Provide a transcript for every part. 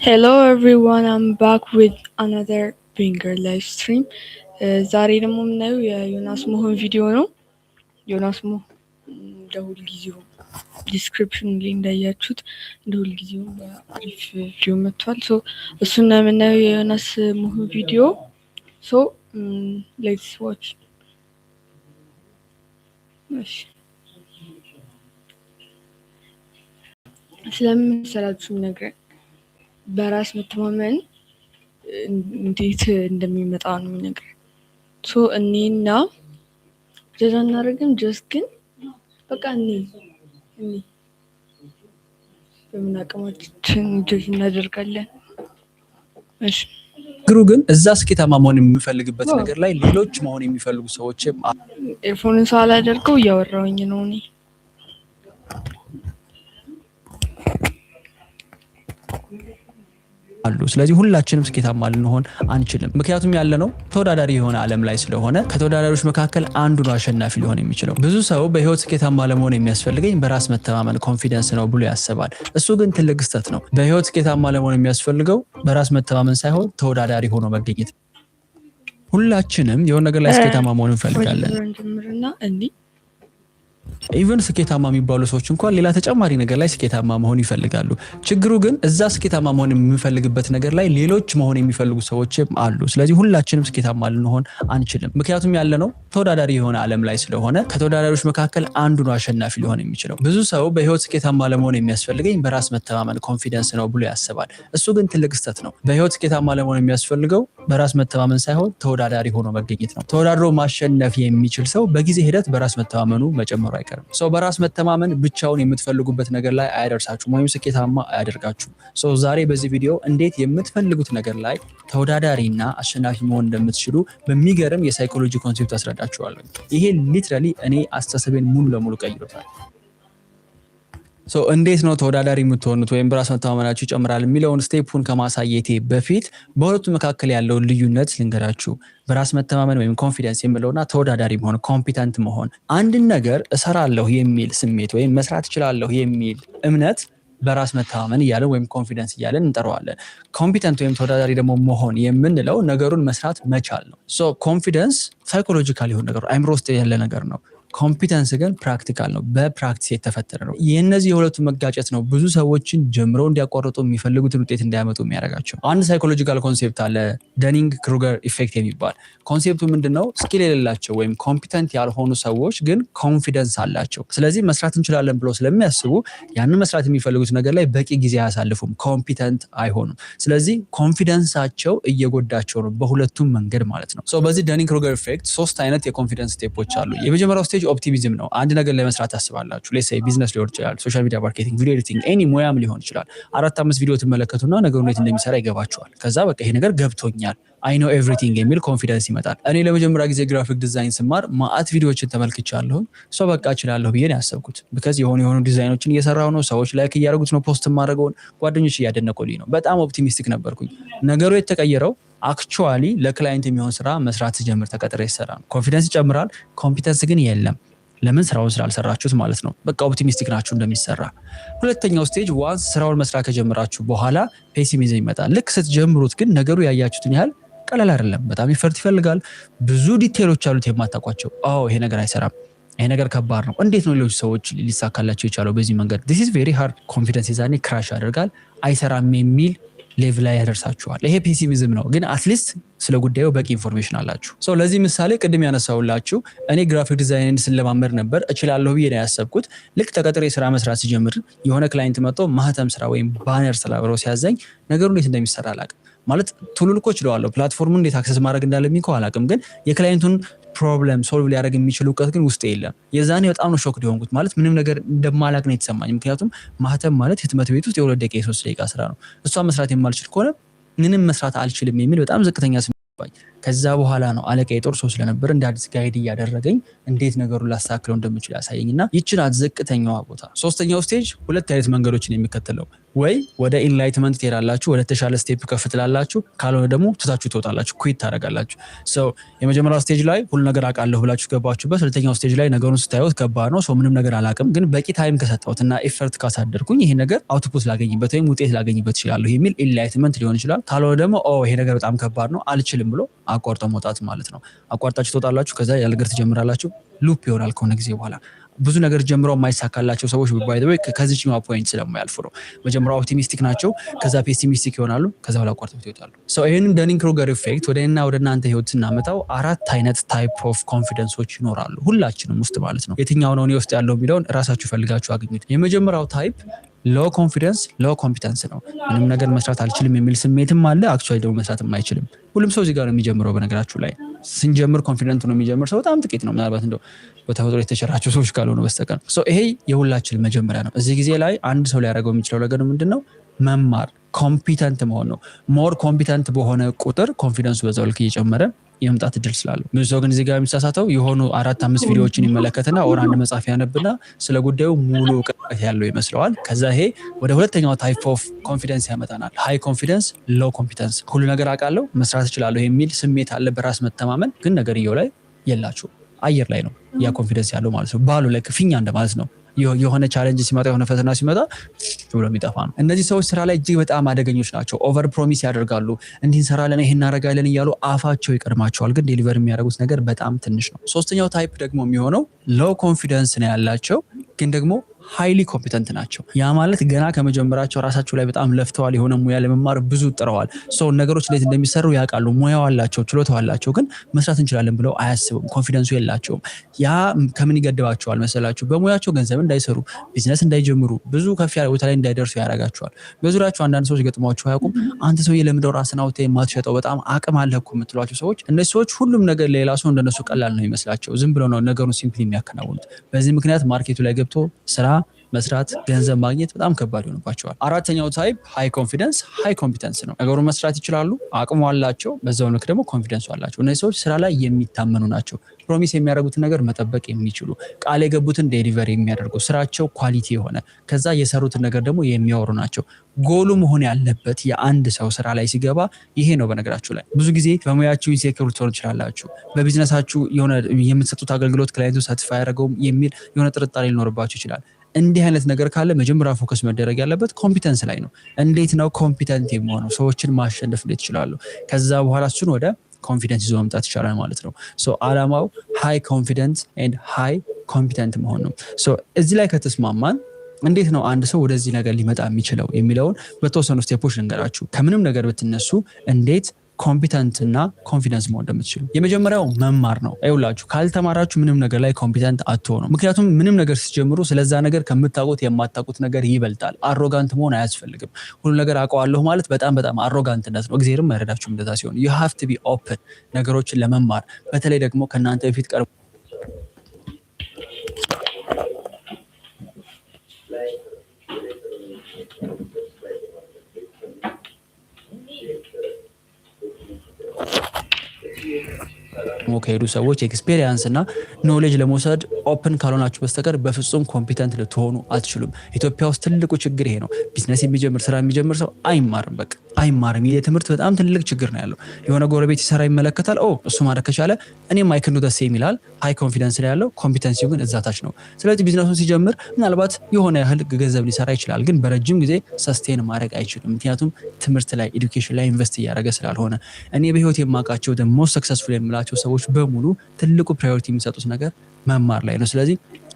Hello everyone, I'm back with another banger live stream. ዛሬ ደግሞ የምናየው የዮናስ ሞህን ቪዲዮ ነው። ዮናስ ሞህ እንደ ሁልጊዜው description ላይ እንዳያችሁት እንደ ሁልጊዜው በአሪፍ ቪዲዮ መጥቷል። So እሱን ነው የምናየው፣ የዮናስ ሞህን ቪዲዮ። So let's watch። እሺ፣ ስለምን መሰላችሁ የሚነግረን? በራስ መተማመን እንዴት እንደሚመጣ ነው የሚነግረን። So እኔና ጀዛ እናደርግም just ግን በቃ እኔ በምን አቅማችን ጀጅ እናደርጋለን። እሺ። ችግሩ ግን እዛ ስኬታማ መሆን የምፈልግበት ነገር ላይ ሌሎች መሆን የሚፈልጉ ሰዎችም Earphone ን ሳላደርገው እያወራሁኝ ነው እኔ። አሉ። ስለዚህ ሁላችንም ስኬታማ ልንሆን አንችልም። ምክንያቱም ያለነው ተወዳዳሪ የሆነ ዓለም ላይ ስለሆነ ከተወዳዳሪዎች መካከል አንዱ ነው አሸናፊ ሊሆን የሚችለው። ብዙ ሰው በህይወት ስኬታማ ለመሆን የሚያስፈልገኝ በራስ መተማመን confidence ነው ብሎ ያስባል። እሱ ግን ትልቅ ስህተት ነው። በህይወት ስኬታማ ለመሆን የሚያስፈልገው በራስ መተማመን ሳይሆን ተወዳዳሪ ሆኖ መገኘት። ሁላችንም የሆነ ነገር ላይ ስኬታማ መሆን እንፈልጋለን። እንጀምርና እንዲህ Even ስኬታማ የሚባሉ ሰዎች እንኳን ሌላ ተጨማሪ ነገር ላይ ስኬታማ መሆን ይፈልጋሉ። ችግሩ ግን እዛ ስኬታማ መሆን የምንፈልግበት ነገር ላይ ሌሎች መሆን የሚፈልጉ ሰዎችም አሉ። ስለዚህ ሁላችንም ስኬታማ ልንሆን አንችልም። ምክንያቱም ያለነው ተወዳዳሪ የሆነ ዓለም ላይ ስለሆነ ከተወዳዳሪዎች መካከል አንዱ ነው አሸናፊ ሊሆን የሚችለው። ብዙ ሰው በህይወት ስኬታማ ለመሆን የሚያስፈልገኝ በራስ መተማመን confidence ነው ብሎ ያስባል። እሱ ግን ትልቅ ስህተት ነው። በህይወት ስኬታማ ለመሆን የሚያስፈልገው በራስ መተማመን ሳይሆን ተወዳዳሪ ሆኖ መገኘት ነው። ተወዳድሮ ማሸነፍ የሚችል ሰው በጊዜ ሂደት በራስ መተማመኑ መጨመሩ አይቀርም። ሰው በራስ መተማመን ብቻውን የምትፈልጉበት ነገር ላይ አያደርሳችሁም ወይም ስኬታማ አያደርጋችሁም። So ዛሬ በዚህ ቪዲዮ እንዴት የምትፈልጉት ነገር ላይ ተወዳዳሪና አሸናፊ መሆን እንደምትችሉ በሚገርም የ psychology concept አስረዳችኋለሁ። ይሄ literally እኔ አስተሳሰቤን ሙሉ ለሙሉ ቀይሮታል። So እንዴት ነው ተወዳዳሪ የምትሆኑት ወይም በራስ መተማመናችሁ ይጨምራል የሚለውን step ኡን ከማሳየቴ በፊት በሁለቱ መካከል ያለውን ልዩነት ልንገራችሁ። በራስ መተማመን ወይም confidence የምለውና ተወዳዳሪ መሆን፣ competent መሆን፣ አንድን ነገር እሰራለሁ የሚል ስሜት ወይም መስራት እችላለሁ የሚል እምነት በራስ መተማመን እያለን ወይም confidence እያለን እንጠራዋለን። Competent ወይም ተወዳዳሪ ደግሞ መሆን የምንለው ነገሩን መስራት መቻል ነው። So confidence psychological የሆነ ነገር፣ አይምሮ ውስጥ ያለ ነገር ነው። Competence ግን practical ነው፣ በ practice የተፈጠረ ነው። የእነዚህ የሁለቱ መጋጨት ነው ብዙ ሰዎችን ጀምረው እንዲያቋርጡ፣ የሚፈልጉትን ውጤት እንዳያመጡ የሚያደርጋቸው። አንድ psychological concept አለ፣ Dunning Kruger effect የሚባል። Concept ኡ ምንድን ነው? Skill የሌላቸው ወይም competent ያልሆኑ ሰዎች ግን confidence አላቸው። ስለዚህ መስራት እንችላለን ብለው ስለሚያስቡ ያንን መስራት የሚፈልጉት ነገር ላይ በቂ ጊዜ አያሳልፉም፣ competent አይሆኑም። ስለዚህ confidence ኣቸው እየጎዳቸው ነው በሁለቱም መንገድ ማለት ነው። በዚህ Dunning Kruger effect ሶስት አይነት የ confidence step ኦች አሉ። የመጀመሪያው stage optimism ነው። አንድ ነገር ለመስራት ታስባላችሁ። Let's say business ሊሆን ይችላል፣ social media marketing፣ video editing፣ any ሙያም ሊሆን ይችላል። አራት አምስት ቪዲዮ ትመለከቱና ነገሩ እንዴት እንደሚሰራ ይገባችኋል። ከዛ በቃ ይሄ ነገር ገብቶኛል፣ I know everything የሚል confidence ይመጣል። እኔ ለመጀመሪያ ጊዜ graphic design ስማር ማአት ቪዲዮዎችን ተመልክቻለሁ። So በቃ እችላለሁ ብዬ ነው ያሰብኩት። Because የሆኑ የሆኑ ዲዛይኖችን እየሰራሁ ነው፣ ሰዎች like እያደረጉት ነው፣ post የማደርገውን ጓደኞች እያደነቁልኝ ነው። በጣም optimistic ነበርኩኝ። ነገሩ የተቀየረው actually ለ client የሚሆን ስራ መስራት ስጀምር፣ ተቀጥሬ ስሰራ ነው። Confidence ይጨምራል፣ competence ግን የለም። ለምን? ስራውን ስላልሰራችሁት ማለት ነው። በቃ optimistic ናችሁ እንደሚሰራ። ሁለተኛው stage once ስራውን መስራት ከጀመራችሁ በኋላ pessimism ይመጣል። ልክ ስትጀምሩት ግን ነገሩ ያያችሁትን ያህል ቀላል አይደለም። በጣም effort ይፈልጋል። ብዙ detail ኦች አሉት የማታውቋቸው። አዎ፣ ይሄ ነገር አይሰራም፣ ይሄ ነገር ከባድ ነው። እንዴት ነው ሌሎች ሰዎች ሊሳካላቸው የቻለው በዚህ መንገድ? This is very hard። Confidence የዛኔ crash ያደርጋል። አይሰራም የሚል level ላይ ያደርሳችኋል። ይሄ pessimism ነው፣ ግን at least ስለ ጉዳዩ በቂ information አላችሁ። So ለዚህ ምሳሌ ቅድም ያነሳሁላችሁ እኔ graphic design ስለማመድ ነበር፣ እችላለሁ ብዬ ነው ያሰብኩት። ልክ ተቀጥሬ ስራ መስራት ስጀምር የሆነ client መጥቶ ማህተም ስራ ወይም banner ስራ ብሎ ሲያዘኝ ነገሩ እንዴት እንደሚሰራ አላውቅም። ማለት tool ኡን እኮ እችለዋለሁ፣ platform ኡን እንዴት access ማድረግ እንዳለብኝ እኮ አላውቅም። ግን የ client ኡን problem solve ሊያደርግ የሚችል እውቀት ግን ውስጤ የለም። የዛኔ በጣም ነው shock የሆንኩት። ማለት ምንም ነገር እንደማላቅ ነው የተሰማኝ። ምክንያቱም ማህተም ማለት ህትመት ቤት ውስጥ የ2 ደቂቃ የ3 ደቂቃ ስራ ነው። እሷ መስራት የማልችል ከሆነ ምንም መስራት አልችልም የሚል በጣም ዝቅተኛ ስሜት። ከዛ በኋላ ነው አለቃዬ ጥሩ ሰው ስለነበር እንደ አዲስ guide እያደረገኝ እንዴት ነገሩን ላስተካክለው እንደምችል ያሳየኝ እና ይቺ ናት ዝቅተኛዋ ቦታ። ሶስተኛው stage ሁለት አይነት መንገዶችን የሚከተለው፣ ወይ ወደ enlightenment ትሄዳላችሁ፣ ወደ ተሻለ step ከፍ ትላላችሁ፣ ካልሆነ ደግሞ ትታችሁ ትወጣላችሁ፣ quit ታደርጋላችሁ። So የመጀመሪያው stage ላይ ሁሉ ነገር አውቃለሁ ብላችሁ ገባችሁበት። ሁለተኛው stage ላይ ነገሩን ስታዩት ከባድ ነው፣ so ምንም ነገር አላውቅም፣ ግን በቂ time ከሰጠሁት እና effort ካሳደርኩኝ ይሄ ነገር output ላገኝበት ወይም ውጤት ላገኝበት እችላለሁ የሚል enlightenment ሊሆን ይችላል። ካልሆነ ደግሞ ኦ ይሄ ነገር በጣም ከባድ ነው፣ አልችልም ብሎ አቋርጦ መውጣት ማለት ነው። አቋርጣችሁ ትወጣላችሁ፣ ከዛ ያ ነገር ትጀምራላችሁ፣ loop ይሆናል ከሆነ ጊዜ በኋላ። ብዙ ነገር ጀምረው የማይሳካላቸው ሰዎች by the way ከዚህኛው point ስለማያልፉ ነው። መጀመሪያው optimistic ናቸው፣ ከዛ pessimistic ይሆናሉ፣ ከዛ በኋላ አቋርጠው ይወጣሉ። So ይህንን Dunning Kruger effect ወደ እኔና ወደ እናንተ ህይወት ስናመጣው አራት አይነት type of confidence ኦች ይኖራሉ ሁላችንም ውስጥ ማለት ነው። የትኛው ነው እኔ ውስጥ ያለው የሚለውን ራሳችሁ ፈልጋችሁ አግኙት። የመጀመሪያው type low confidence low competence ነው። ምንም ነገር መስራት አልችልም የሚል ስሜትም አለ። Actually ደግሞ መስራትም አይችልም። ሁሉም ሰው እዚህ ጋር ነው የሚጀምረው። በነገራችሁ ላይ ስንጀምር confident ነው የሚጀምር ሰው በጣም ጥቂት ነው። ምናልባት እንደው በተፈጥሮ የተቸራቸው ሰዎች ካልሆኑ በስተቀር። ይሄ የሁላችን መጀመሪያ ነው። እዚህ ጊዜ ላይ አንድ ሰው ሊያደርገው የሚችለው ነገር ምንድን ነው? መማር፣ competent መሆን ነው። More competent በሆነ ቁጥር confidence ኡ በዛው ልክ እየጨመረ የመምጣት እድል ስላለው። ብዙ ሰው ግን እዚህ ጋር የሚሳሳተው የሆኑ አራት አምስት ቪዲዮዎችን ይመለከትና or አንድ መጽሐፍ ያነብና ስለ ጉዳዩ ሙሉ እውቀት ያለው ይመስለዋል። ከዛ ይሄ ወደ ሁለተኛው type of confidence ያመጣናል። High confidence low competence። ሁሉ ነገር አውቃለሁ፣ መስራት እችላለሁ የሚል ስሜት አለ፣ በራስ መተማመን ግን ነገርየው ላይ የላችሁም። አየር ላይ ነው ያ confidence ያለው ማለት ነው። ባሉ ላይ ፊኛ እንደማለት ነው። የሆነ challenge ሲመጣ፣ የሆነ ፈተና ሲመጣ ብሎ የሚጠፋ ነው። እነዚህ ሰዎች ስራ ላይ እጅግ በጣም አደገኞች ናቸው። Over promise ያደርጋሉ። እንዲህ እንሰራለን፣ ይሄን እናደርጋለን እያሉ አፋቸው ይቀድማቸዋል፣ ግን deliver የሚያደርጉት ነገር በጣም ትንሽ ነው። ሶስተኛው type ደግሞ የሚሆነው low confidence ነው ያላቸው ግን ደግሞ highly competent ናቸው። ያ ማለት ገና ከመጀመራቸው ራሳቸው ላይ በጣም ለፍተዋል። የሆነ ሙያ ለመማር ብዙ ጥረዋል። So ነገሮች እንዴት እንደሚሰሩ ያውቃሉ። ሙያው አላቸው፣ ችሎታው አላቸው። ግን መስራት እንችላለን ብለው አያስቡም። Confidence ኡ የላቸውም። ያ ከምን ይገድባቸዋል መሰላችሁ? በሙያቸው ገንዘብ እንዳይሰሩ፣ ቢዝነስ እንዳይጀምሩ፣ ብዙ ከፍ ያለ ቦታ ላይ እንዳይደርሱ ያደርጋቸዋል። በዙሪያቸው አንዳንድ ሰዎች ገጥሟቸው አያውቁም? አንተ ሰውዬ ለምንድነው ራስን አውጥተህ የማትሸጠው? በጣም አቅም አለህ እኮ የምትሏቸው ሰዎች፣ እነዚህ ሰዎች ሁሉም ነገር ሌላ ሰው እንደነሱ ቀላል ነው ይመስላቸው። ዝም ብለው ነው ነገሩን simply የሚያከናውኑት። በዚህ ምክንያት market ኡ ላይ ገብቶ ስራ መስራት፣ ገንዘብ ማግኘት በጣም ከባድ ይሆንባቸዋል። አራተኛው type high confidence high competence ነው። ነገሩን መስራት ይችላሉ፣ አቅሙ አላቸው፣ በዛው ልክ ደግሞ confidence ኡ አላቸው። እነዚህ ሰዎች ስራ ላይ የሚታመኑ ናቸው። Promise የሚያደርጉትን ነገር መጠበቅ የሚችሉ፣ ቃል የገቡትን deliver የሚያደርጉ፣ ስራቸው quality የሆነ፣ ከዛ የሰሩትን ነገር ደግሞ የሚያወሩ ናቸው። ጎሉ መሆን ያለበት የአንድ ሰው ስራ ላይ ሲገባ ይሄ ነው። በነገራችሁ ላይ ብዙ ጊዜ በሙያችሁ insecure ልትሆኑ ትችላላችሁ። በቢዝነሳችሁ የሆነ የምትሰጡት አገልግሎት client ኡ satisfy አያደርገውም የሚል የሆነ ጥርጣሬ ሊኖርባችሁ ይችላል። እንዲህ አይነት ነገር ካለ መጀመሪያ focus መደረግ ያለበት competence ላይ ነው። እንዴት ነው competent የምሆነው? ሰዎችን ማሸነፍ እንዴት እችላለሁ? ከዛ በኋላ እሱን ወደ confidence ይዞ መምጣት ይቻላል ማለት ነው። So አላማው high confidence and high competent መሆን ነው። So እዚህ ላይ ከተስማማን እንዴት ነው አንድ ሰው ወደዚህ ነገር ሊመጣ የሚችለው የሚለውን በተወሰኑ step ኦች ልንገራችሁ። ከምንም ነገር ብትነሱ እንዴት competent እና confidence መሆን እንደምትችሉ። የመጀመሪያው መማር ነው። ይኸውላችሁ ካልተማራችሁ ምንም ነገር ላይ competent አትሆኑም። ምክንያቱም ምንም ነገር ስትጀምሩ ስለዛ ነገር ከምታውቁት የማታውቁት ነገር ይበልጣል። Arrogant መሆን አያስፈልግም። ሁሉ ነገር አውቀዋለሁ ማለት በጣም በጣም arrogant ነት ነው። እግዚአብሔርም አይረዳችሁም እንደዛ ሲሆን። You have to be open ነገሮችን ለመማር፣ በተለይ ደግሞ ከእናንተ በፊት ቀርቦ ከሄዱ ሰዎች experience እና knowledge ለመውሰድ open ካልሆናችሁ በስተቀር በፍጹም competent ልትሆኑ አትችሉም። ኢትዮጵያ ውስጥ ትልቁ ችግር ይሄ ነው። ቢዝነስ የሚጀምር፣ ስራ የሚጀምር ሰው አይማርም፣ በቃ አይማርም። የትምህርት በጣም ትልቅ ችግር ነው ያለው። የሆነ ጎረቤት ሲሰራ ይመለከታል። ኦ እሱ ማድረግ ከቻለ እኔም I can do the same ይላል። High confidence ላይ ያለው፣ competency ው ግን እዛ ታች ነው። ስለዚህ ቢዝነሱን ሲጀምር ምናልባት የሆነ ያህል ገንዘብ ሊሰራ ይችላል፣ ግን በረጅም ጊዜ sustain ማድረግ አይችልም። ምክንያቱም ትምህርት ላይ፣ education ላይ invest እያደረገ ስላልሆነ። እኔ በህይወት የማውቃቸው ደግሞ successful የምላቸው ሰዎች በሙሉ ትልቁ priority የሚሰጡት ነገር መማር ላይ ነው። ስለዚህ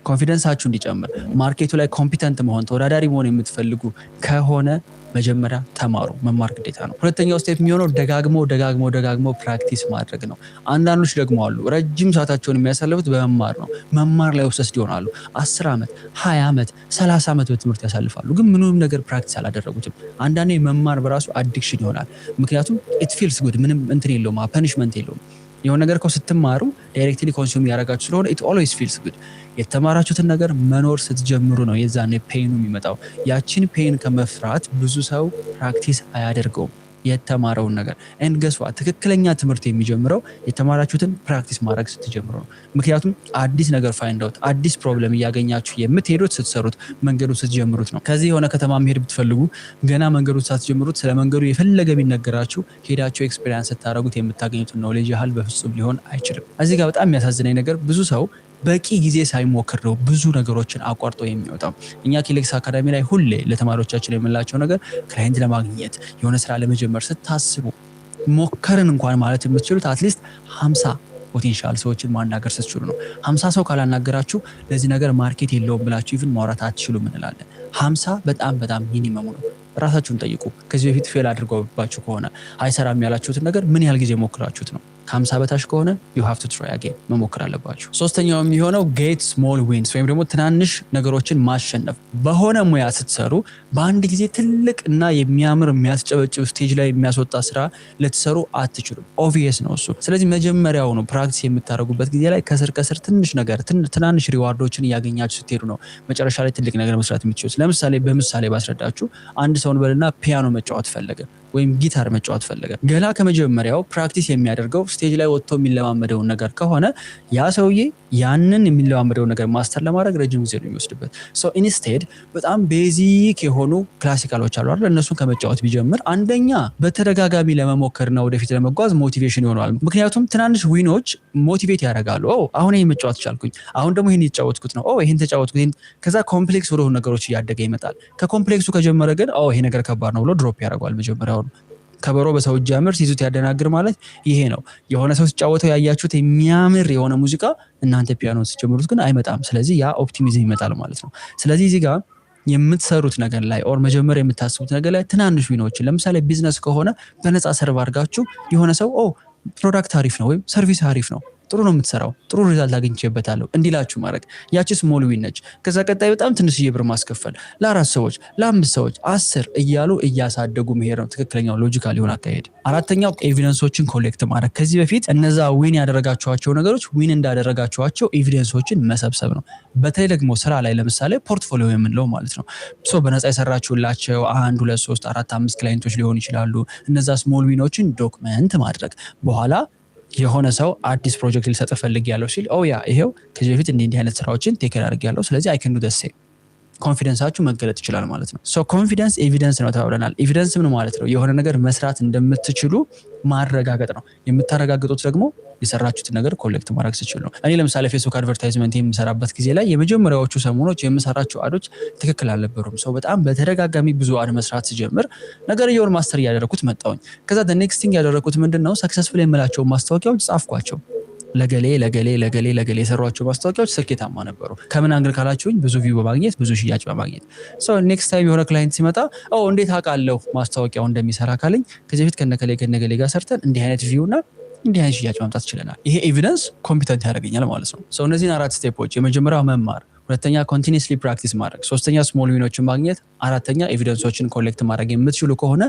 confidence ኣችሁ እንዲጨምር፣ market ኡ ላይ competent መሆን፣ ተወዳዳሪ መሆን የምትፈልጉ ከሆነ መጀመሪያ ተማሩ። መማር ግዴታ ነው። ሁለተኛው step የሚሆነው ደጋግሞ ደጋግሞ ደጋግሞ practice ማድረግ ነው። አንዳንዶች ደግሞ አሉ ረጅም ሰዓታቸውን የሚያሳልፉት በመማር ነው። መማር ላይ obsessed ይሆናሉ። 10 ዓመት፣ 20 ዓመት፣ 30 ዓመት በትምህርት ያሳልፋሉ፣ ግን ምንም ነገር practice አላደረጉትም። አንዳንዴ መማር በራሱ addiction ይሆናል። ምክንያቱም it feels good፣ ምንም እንትን የለውም፣ punishment የለውም። የሆነ ነገር እኮ ስትማሩ directly consume ያደረጋችሁ ስለሆነ it always feels good። የተማራችሁትን ነገር መኖር ስትጀምሩ ነው የዛኔ pain ኡ የሚመጣው። ያችን pain ከመፍራት ብዙ ሰው practice አያደርገውም። የተማረውን ነገር። And guess what? ትክክለኛ ትምህርት የሚጀምረው የተማራችሁትን practice ማድረግ ስትጀምሩ ነው። ምክንያቱም አዲስ ነገር find out፣ አዲስ problem እያገኛችሁ የምትሄዱት ስትሰሩት፣ መንገዱ ስትጀምሩት ነው። ከዚህ የሆነ ከተማ መሄድ ብትፈልጉ ገና መንገዱ ሳትጀምሩት ስለ መንገዱ የፈለገ ቢነገራችሁ ሄዳችሁ experience ስታደርጉት የምታገኙትን knowledge ያህል በፍጹም ሊሆን አይችልም። እዚህ ጋር በጣም የሚያሳዝነኝ ነገር ብዙ ሰው በቂ ጊዜ ሳይሞክር ነው ብዙ ነገሮችን አቋርጦ የሚወጣው። እኛ ኪሌክስ አካዳሚ ላይ ሁሌ ለተማሪዎቻችን የምንላቸው ነገር client ለማግኘት፣ የሆነ ስራ ለመጀመር ስታስቡ ሞከርን እንኳን ማለት የምትችሉት at least 50 potential ሰዎችን ማናገር ስትችሉ ነው። 50 ሰው ካላናገራችሁ ለዚህ ነገር market የለውም ብላችሁ even ማውራት አትችሉም እንላለን። 50 በጣም በጣም minimum ኡ ነው። ራሳችሁን ጠይቁ። ከዚህ በፊት fail አድርገውባችሁ ከሆነ አይሰራም ያላችሁትን ነገር ምን ያህል ጊዜ ሞክራችሁት ነው? ከ50 በታች ከሆነ you have to try again፣ መሞከር አለባችሁ። ሶስተኛው የሚሆነው get small wins ወይም ደግሞ ትናንሽ ነገሮችን ማሸነፍ። በሆነ ሙያ ስትሰሩ በአንድ ጊዜ ትልቅ እና የሚያምር፣ የሚያስጨበጭብ፣ stage ላይ የሚያስወጣ ስራ ልትሰሩ አትችሉም። Obvious ነው እሱ። ስለዚህ መጀመሪያውኑ practice የምታደርጉበት ጊዜ ላይ ከስር ከስር ትንሽ ነገር፣ ትናንሽ reward ኦችን እያገኛችሁ ስትሄዱ ነው መጨረሻ ላይ ትልቅ ነገር መስራት የምትችሉት። ለምሳሌ በምሳሌ ባስረዳችሁ፣ አንድ ሰው እንበልና ፒያኖ መጫወት ፈለገ ወይም ጊታር መጫወት ፈለገ። ገና ከመጀመሪያው practice የሚያደርገው stage ላይ ወጥቶ የሚለማመደውን ነገር ከሆነ ያ ሰውዬ ያንን የሚለማመደውን ነገር master ለማድረግ ረጅም ጊዜ ነው የሚወስድበት። So instead በጣም basic የሆኑ classical ኦች አሉ አይደል? እነሱን ከመጫወት ቢጀምር አንደኛ በተደጋጋሚ ለመሞከርና ወደፊት ለመጓዝ motivation ይሆነዋል። ምክንያቱም ትናንሽ win ኦች motivate ያደርጋሉ። "ኦ፣ አሁን ይሄን መጫወት ቻልኩኝ፣ አሁን ደግሞ ይሄን የተጫወትኩት ነው፣ ኦ፣ ይሄን ተጫወትኩት።" ከዛ complex ወደሆኑ ነገሮች እያደገ ይመጣል። ከ complex ኡ ከጀመረ ግን "ኦ፣ ይሄ ነገር ከባድ ነው" ብሎ drop ያደርገዋል መጀመሪያውኑ። ከበሮ በሰው እጅ ያምር ሲይዙት ያደናግር ማለት ይሄ ነው። የሆነ ሰው ሲጫወተው ያያችሁት የሚያምር የሆነ ሙዚቃ እናንተ ፒያኖ ስትጀምሩት ግን አይመጣም። ስለዚህ ያ optimism ይመጣል ማለት ነው። ስለዚህ እዚህ ጋር የምትሰሩት ነገር ላይ or መጀመሪያ የምታስቡት ነገር ላይ ትናንሽ win ኦችን፣ ለምሳሌ ቢዝነስ ከሆነ በነፃ serve አድርጋችሁ የሆነ ሰው "ኦ፣ product አሪፍ ነው" ወይም "service አሪፍ ነው፣ ጥሩ ነው የምትሰራው፣ ጥሩ result አግኝቼበታለሁ" እንዲላችሁ ማድረግ፣ ያቺ small win ነች። ከዛ ቀጣይ በጣም ትንሽዬ ብር ማስከፈል ለአራት ሰዎች፣ ለአምስት ሰዎች፣ 10 እያሉ እያሳደጉ መሄድ ነው ትክክለኛው logical የሆነ አካሄድ። አራተኛው evidence ኦችን collect ማድረግ። ከዚህ በፊት እነዛ win ያደረጋችኋቸው ነገሮች win እንዳደረጋችኋቸው evidence ኦችን መሰብሰብ ነው። በተለይ ደግሞ ስራ ላይ ለምሳሌ portfolio የምንለው ማለት ነው። So በነፃ የሰራችሁላቸው አንድ፣ ሁለት፣ ሶስት፣ አራት፣ አምስት client ኦች ሊሆኑ ይችላሉ። እነዛ small win ኦችን document ማድረግ፣ በኋላ የሆነ ሰው አዲስ ፕሮጀክት ሊሰጥ ፈልጌያለሁ ሲል "oh yeah፣ ይሄው ከዚህ በፊት እንዲህ እንዲህ አይነት ስራዎችን take care አድርጌያለሁ፣ ስለዚህ I can do the same" confidence ኣችሁ መገለጥ ይችላል ማለት ነው። So confidence evidence ነው ተባብለናል። Evidence ምን ማለት ነው? የሆነ ነገር መስራት እንደምትችሉ ማረጋገጥ ነው። የምታረጋግጡት ደግሞ የሰራችሁትን ነገር collect ማድረግ ስትችሉ ነው። እኔ ለምሳሌ ፌስቡክ advertisement የምሰራበት ጊዜ ላይ የመጀመሪያዎቹ ሰሞኖች የምሰራቸው ad ኦች ትክክል አልነበሩም። So በጣም በተደጋጋሚ ብዙ ad መስራት ስጀምር ነገርየውን master እያደረግኩት መጣሁኝ። ከዛ next thing ያደረግኩት ምንድን ነው? Successful የምላቸውን ማስታወቂያዎች ጻፍኳቸው። ለገሌ፣ ለገሌ፣ ለገሌ፣ ለገሌ የሰሯቸው ማስታወቂያዎች ስኬታማ ነበሩ። ከምን angle ካላችሁኝ ብዙ view በማግኘት፣ ብዙ ሽያጭ በማግኘት። Next time የሆነ client ሲመጣ "ኦ፣ እንዴት አውቃለሁ ማስታወቂያው እንደሚሰራ?" ካለኝ ከዚህ በፊት ከነከሌ ከነገሌ ጋር ሰርተን እንዲህ አይነት view እና እንዲህ አይነት ሽያጭ ማምጣት ችለናል። ይሄ evidence competent ያደርገኛል ማለት ነው። So እነዚህን አራት step ኦች፣ የመጀመሪያው መማር፣ ሁለተኛ continuously practice ማድረግ፣ ሶስተኛ small win ኦችን ማግኘት፣ አራተኛ evidence ኦችን collect ማድረግ የምትችሉ ከሆነ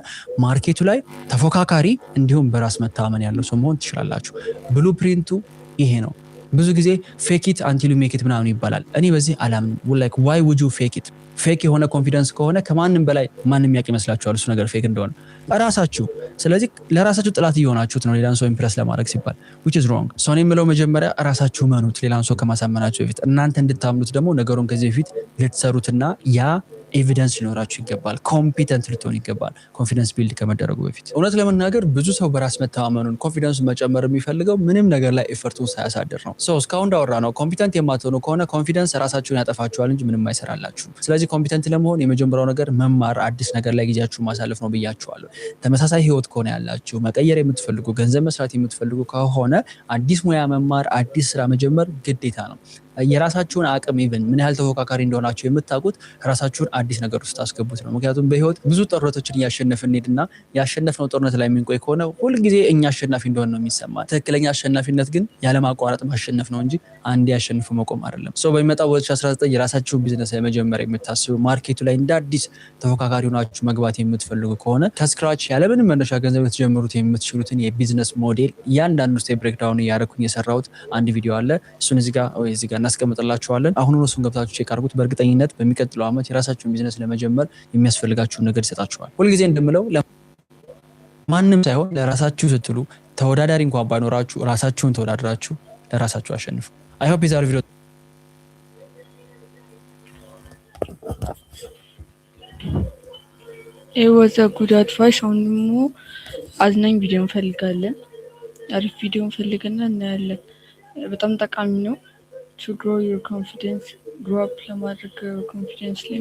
market ኡ ላይ ተፎካካሪ እንዲሁም በራስ መተማመን ያለው ሰው መሆን ትችላላችሁ። Blueprint ኡ ይሄ ነው። ብዙ ጊዜ "fake it until you make it" ምናምን ይባላል። እኔ በዚህ አላምንም። Like, why would you fake it? Fake የሆነ confidence ከሆነ ከማንም በላይ ማንም ያውቅ ይመስላችኋል እሱ ነገር fake እንደሆነ? ራሳችሁ። ስለዚህ ለራሳችሁ ጥላት እየሆናችሁት ነው ሌላን ሰው impress ለማድረግ ሲባል፣ which is wrong። So እኔ የምለው መጀመሪያ ራሳችሁ እመኑት ሌላን ሰው ከማሳመናችሁ በፊት። እናንተ እንድታምኑት ደግሞ ነገሩን ከዚህ በፊት ልትሰሩትና ያ evidence ሊኖራችሁ ይገባል። Competent ልትሆኑ ይገባል confidence build ከመደረጉ በፊት። እውነት ለመናገር ብዙ ሰው በራስ መተማመኑን፣ confidence ኡን መጨመር የሚፈልገው ምንም ነገር ላይ effort ኡን ሳያሳድር ነው። So እስካሁን እንዳወራነው competent የማትሆኑ ከሆነ confidence ራሳችሁን ያጠፋችኋል እንጂ ምንም አይሰራላችሁም። ስለዚህ competent ለመሆን የመጀመሪያው ነገር መማር፣ አዲስ ነገር ላይ ጊዜያችሁን ማሳለፍ ነው ብያችኋለሁ። ተመሳሳይ ህይወት ከሆነ ያላችሁ፣ መቀየር የምትፈልጉ፣ ገንዘብ መስራት የምትፈልጉ ከሆነ አዲስ ሙያ መማር፣ አዲስ ስራ መጀመር ግዴታ ነው። የራሳችሁን አቅም፣ even ምን ያህል ተፎካካሪ እንደሆናችሁ የምታውቁት ራሳችሁን አዲስ ነገር ውስጥ አስገቡት ነው። ምክንያቱም በህይወት ብዙ ጦርነቶችን እያሸነፍን እንሄድና ያሸነፍነው ጦርነት ላይ የምንቆይ ከሆነ ሁልጊዜ እኛ አሸናፊ እንደሆን ነው የሚሰማ። ትክክለኛ አሸናፊነት ግን ያለማቋረጥ ማሸነፍ ነው እንጂ አንዴ አሸንፎ መቆም አይደለም። So በሚመጣው 2019 የራሳችሁን ቢዝነስ ለመጀመር የምታስቡ፣ market ኡ ላይ እንደ አዲስ ተፎካካሪ ሆናችሁ መግባት የምትፈልጉ ከሆነ ከ scratch ያለምንም መነሻ ገንዘብ ልትጀምሩት የምትችሉትን የ business model እያንዳንዱ step breakdown እያደረኩኝ የሰራሁት አንድ ቪዲዮ አለ። እሱን እዚህ ጋር ወይ እዚህ ጋር እናስቀምጥላችኋለን። አሁኑኑ እሱን ገብታችሁ check አድርጉት። በእርግጠኝነት በሚቀጥለው ዓመት የራሳችሁን ቢዝነስ ለመጀመር የሚያስፈልጋችሁን ነገር ይሰጣችኋል። ሁልጊዜ እንደምለው ለማንም ሳይሆን ለራሳችሁ ስትሉ፣ ተወዳዳሪ እንኳን ባይኖራችሁ ራሳችሁን ተወዳድራችሁ ለራሳችሁ አሸንፉ። I hope የዛሬው ቪዲዮ It was a good advice። አሁን ደግሞ አዝናኝ ቪዲዮ እንፈልጋለን። አሪፍ ቪዲዮ እንፈልግና እናያለን። በጣም ጠቃሚ ነው። To grow your confidence፣ grow up ለማድረግ confidence ላይ።